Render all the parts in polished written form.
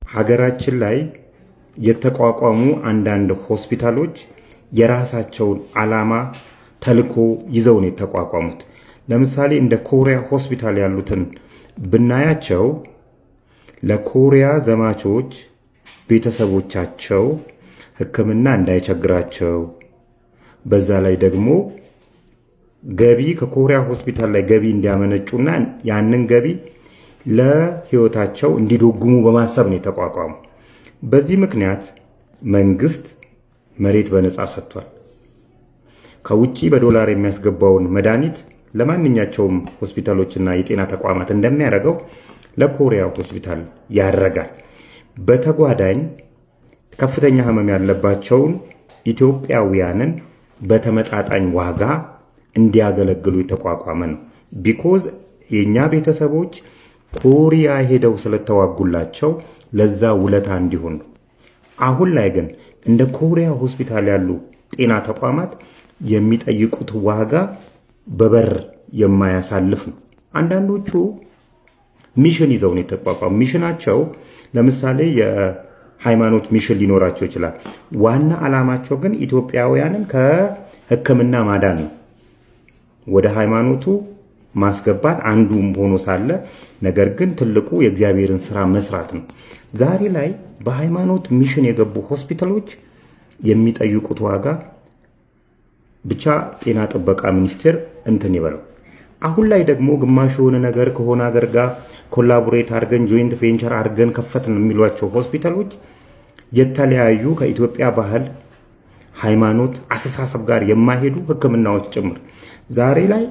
ሀገራችን ላይ የተቋቋሙ አንዳንድ ሆስፒታሎች የራሳቸውን ዓላማ ተልዕኮ ይዘው ነው የተቋቋሙት። ለምሳሌ እንደ ኮሪያ ሆስፒታል ያሉትን ብናያቸው ለኮሪያ ዘማቾች ቤተሰቦቻቸው ሕክምና እንዳይቸግራቸው፣ በዛ ላይ ደግሞ ገቢ ከኮሪያ ሆስፒታል ላይ ገቢ እንዲያመነጩና ያንን ገቢ ለሕይወታቸው እንዲደጉሙ በማሰብ ነው የተቋቋሙ። በዚህ ምክንያት መንግስት መሬት በነፃ ሰጥቷል። ከውጭ በዶላር የሚያስገባውን መድኃኒት ለማንኛቸውም ሆስፒታሎችና የጤና ተቋማት እንደሚያደርገው ለኮሪያ ሆስፒታል ያደርጋል። በተጓዳኝ ከፍተኛ ህመም ያለባቸውን ኢትዮጵያውያንን በተመጣጣኝ ዋጋ እንዲያገለግሉ የተቋቋመ ነው። Because የእኛ ቤተሰቦች ኮሪያ ሄደው ስለተዋጉላቸው ለዛ ውለታ እንዲሆን ነው። አሁን ላይ ግን እንደ ኮሪያ ሆስፒታል ያሉ ጤና ተቋማት የሚጠይቁት ዋጋ በበር የማያሳልፍ ነው። አንዳንዶቹ mission ይዘው ነው የተቋቋሙ። Mission ኣቸው ለምሳሌ የሃይማኖት mission ሊኖራቸው ይችላል። ዋና ዓላማቸው ግን ኢትዮጵያውያንን ከሕክምና ማዳን ነው። ወደ ሃይማኖቱ ማስገባት አንዱም ሆኖ ሳለ ነገር ግን ትልቁ የእግዚአብሔርን ስራ መስራት ነው። ዛሬ ላይ በሃይማኖት mission የገቡ ሆስፒታሎች የሚጠይቁት ዋጋ ብቻ ጤና ጥበቃ ሚኒስቴር እንትን ይበለው። አሁን ላይ ደግሞ ግማሽ የሆነ ነገር ከሆነ ሀገር ጋር collaborate አድርገን፣ joint venture አድርገን ከፈትን የሚሏቸው ሆስፒታሎች የተለያዩ ከኢትዮጵያ ባህል፣ ሃይማኖት፣ አስተሳሰብ ጋር የማይሄዱ ሕክምናዎች ጭምር። ዛሬ ላይ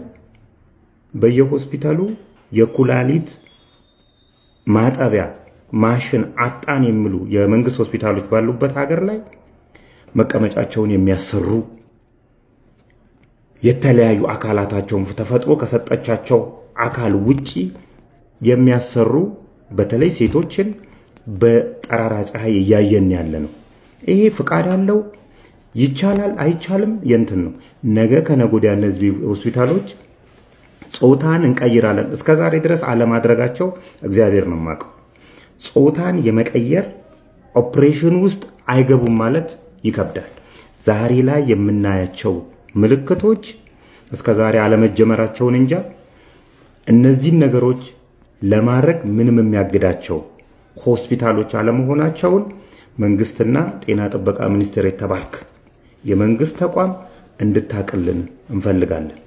በየሆስፒታሉ የኩላሊት ማጠቢያ ማሽን አጣን የሚሉ የመንግስት ሆስፒታሎች ባሉበት ሀገር ላይ መቀመጫቸውን የሚያሰሩ፣ የተለያዩ አካላታቸውን ተፈጥሮ ከሰጠቻቸው አካል ውጪ የሚያሰሩ፣ በተለይ ሴቶችን በጠራራ ፀሐይ እያየን ያለ ነው። ይሄ ፍቃድ አለው፣ ይቻላል አይቻልም የንትን ነው። ነገ ከነገ ወዲያ እነዚህ ሆስፒታሎች ጾታን እንቀይራለን፣ እስከ ዛሬ ድረስ አለማድረጋቸው እግዚአብሔር ነው የማውቀው። ጾታን የመቀየር ኦፕሬሽን ውስጥ አይገቡም ማለት ይከብዳል። ዛሬ ላይ የምናያቸው ምልክቶች እስከ ዛሬ አለመጀመራቸውን እንጃ። እነዚህን ነገሮች ለማድረግ ምንም የሚያግዳቸው ሆስፒታሎች አለመሆናቸውን መንግስትና ጤና ጥበቃ ሚኒስቴር የተባልክ የመንግስት ተቋም እንድታቅልን እንፈልጋለን።